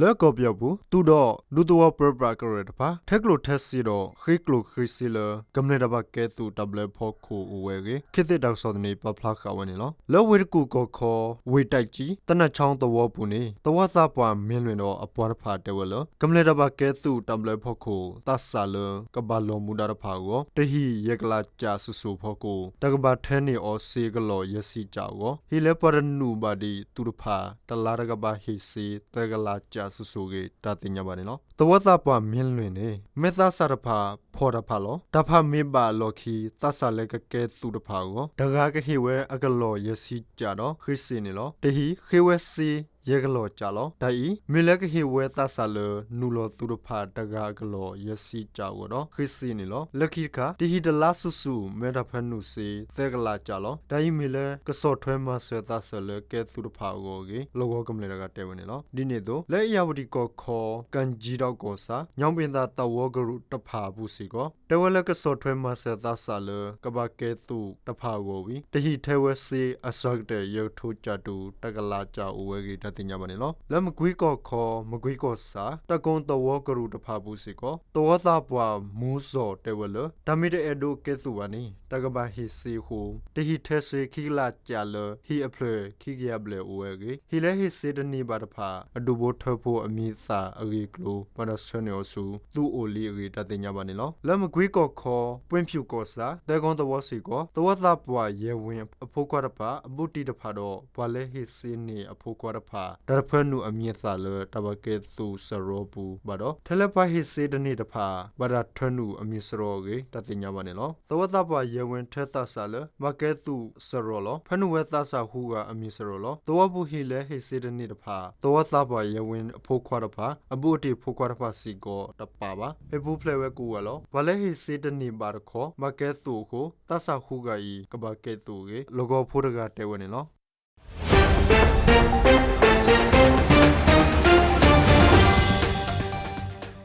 လၢကီၢ်ပယီၤပူၤ သုးဒီးဒူသဝီပၢပြးကရၢၢ်တဖၣ် ထဲကျိၣ်ထဲစ့ဒီး ဃ့ကျိၣ်ဃ့စ့လၢ ကမျၢၢ်တၢ်ဘၣ်ကဲသုးတၢ်ဘျၢအဖီခိၣ်အိၣ်ဝဲအဂ့ၢ် ခေတ်သစ်တၢ်ကစီၣ်သန့ ပာ်ဖျါဃာ်ဝဲန့ၣ်လီၤ. လၢဝ့ၢ်တကူၣ်ကီၢ်ခီ ဝ့ၢ်တၢ်ကၠံ သနၢၣ်ခၠီသဝီပူၤန့ၣ် သဝီသးပှၢ်မ့ၢ်လွ့ၣ်ဒီးအပှၤတဖၣ်တဲဝဲလၢ ကမျၢၢ်တၢ်ဘၣ်ကဲသုးတၢ်ဘျၢအဖီခိၣ် သးစၢ်လၢကဘၣ်လီၤမူဒါတဖၣ်အဂီၢ် တဟံၣ်ယဲၢ်ကလးကၠးစိၤစိၤအဖီခိၣ် တၢ်ကဘၣ်ထၢန့ၢ်အီၤစ့အကလီၢ်ယဲၢ်ဆံကၠးအဂီၢ် ဟံၣ်လၢပှၤတနုာ်ဘၣ်ဒံးသုးတဖၣ် တလါတၢ်ကဘၣ်ဟ့ၣ်စ့သၢကလးကၠးစိၤစိၤအဂ့ၢ် တၢ်သ့ၣ်ညါဘၣ်န့ၣ်လီၤ. သဝီသးပှၢ်မ့ၢ်လွ့ၣ်န့ၣ် မ့ၢ်သးစၢ်တဖၣ်ဖီၣ်တၢ်ဖးလီၤ. တၢ်ဖးမ့ၢ်ဘၣ်အလီၢ်ခံ သးစၢ်လၢကကဲသုးတဖၣ်အဂီၢ် တဂၤကဟ့ၣ်ဝဲအကလီၢ်ယဲၢ်ဆံကၠးဒီးဃ့စ့န့ၣ်လီၤ. တဟံၣ်ဃ့ဝဲစ့ယဲၢ်ကလီၢ်ကၠးလီၤ. တၢ်အံၤ မ့ၢ်လၢကဟ့ၣ်ဝဲသးစၢ်လၢ နုာ်လီၤသုးတဖၣ်တဂၤအကလီၢ်ယဲၢ်ဆံကၠးအဂီၢ်ဒီး ဃ့စ့န့ၣ်လီၤ. လၢခံတခါ တဟံၣ်တလါစိၤစိၤ မ့ၢ်တၢ်ဖၢနုာ်စ့သၢကလးကၠးလီၤ. တၢ်အံၤမ့ၢ်လၢ ကဆီၣ်ထွဲမၤစၢၤသးစၢ်လၢကဲသုးတဖၣ်အဂီၢ်အဂ့ၢ် လီၢ်ကဝီၤကမျၢၢ်တဂၤတဲဝဲန့ၣ်လီၤ. ဒ်န့ၣ်အသိး လၢအ့ၣ်ယၣ်ဝတံၣ်ကီၢ်ခီ ကၣ်ကၠံဒီးကီၢ်ဆၣ် ညီပ့ၤသးသဝီကရူၢ်တဖၣ်အပူၤစ့ၢ်ကီး တဲဝဲလၢကဆီၣ်ထွဲမၤစၢၤသးစၢ်လၢ ကဘၣ်ကဲသုးတဖၣ်အဂီၢ်ဝံၤ တဟံၣ်ထဲဝဲစ့အစှၤကတၢၢ် ယဲၢ်ကထိကၠးတုၤ တကလးကၠးအိၣ်ဝဲအဂ့ၢ် တၢ်သ့ၣ်ညါဘၣ်န့ၣ်လီၤ. လၢမကွ့ကီၢ်ခီ မကွ့ကီၢ်ဆၣ် တၢ်ကိသဝီကရူၢ်တဖၣ်အပူၤစ့ၢ်ကီး သဝီသးပှၢ်မူစီၤတဲဝဲလၢ တၢ်မ့ၢ်တအဲၣ်ဒိးကဲသုးဘၣ်န့ၣ် တၢ်ကဘၣ်ဟ့ၣ်စ့အဃိ တဟံၣ်ထဲစ့ခံကလးကၠးလၢ ဟံၣ်အဖျၢၣ်ခံကယၤဘျဲၣ်အိၣ်ဝဲအဂ့ၢ် ဟံၣ်လၢဟ့ၣ်စ့တန့ၢ်ဘၣ်တဖၣ် အဒူၣ်ဘိထၢဖိအမံၤအသၣ်အဂ့ၢ်အကျိၤ ဘၣ်တၢ်ဆှၢန့ၢ်အီၤဆူ သုးအိၣ်လံအဂ့ၢ် တၢ်သ့ၣ်ညါဘၣ်န့ၣ်လီၤ. လၢမကွ့ကီၢ်ခီ ပှ့ၤဖၠူၣ်ကီၢ်ဆၣ် သၢကိသဝီစ့ၢ်ကီး သဝီသးပှၢ်ယဲၢ်ဝ့ၢ်အဖိခွါတဖၣ် အဘူးတံၢ်တဖၣ်ဒီး ပှၤလၢဟ့ၣ်စ့န့ၢ်အဖိခွါတဖၣ် တၢ်တဖၢနုာ်အမံၤအသၣ်လၢ တၢ်ဘၣ်ကဲသုးစရီပူၤဘၣ်ဒီး ထဲလၢပှၤဟ့ၣ်စ့တန့ၢ်တဖၣ် ဘၣ်တၢ်ထၢနုာ်အမံၤစရီအဂ့ၢ် တၢ်သ့ၣ်ညါဘၣ်န့ၣ်လီၤ. သဝီသးပှၢ်ယဲၢ်ဝ့ၢ်ထၢသးစၢ်လၢ ဘၣ်ကဲသုးစရီလီၤ. ဖၢနုာ်ဝဲသးစၢ်ဃုဂၤအမံၤစရီလီၤ. သဝီပူၤဟံၣ်လၢဟ့ၣ်စ့တန့ၢ်တဖၣ် သဝီသးပှၢ်ယဲၢ်ဝ့ၢ်အဖိခွါတဖၣ် အဘူးအတံၢ်ဖိခွါတဖၣ်စ့ၢ်ကီးတပာ်ဘၣ်. ဟ့ၣ်ပူၤဖျဲးဝဲကိးဂၤလီၤ. ပှၤလၢဟ့ၣ်စ့တန့ၢ်ဘၣ်တခီ ဘၣ်ကဲသုးအဃိ သးစၢ်ဃုဂၤအံၤ ကဘၣ်ကဲသုးအဂ့ၢ် လီၢ်ကဝီၤဖိတဂၤတဲဝဲန့ၣ်လီၤ.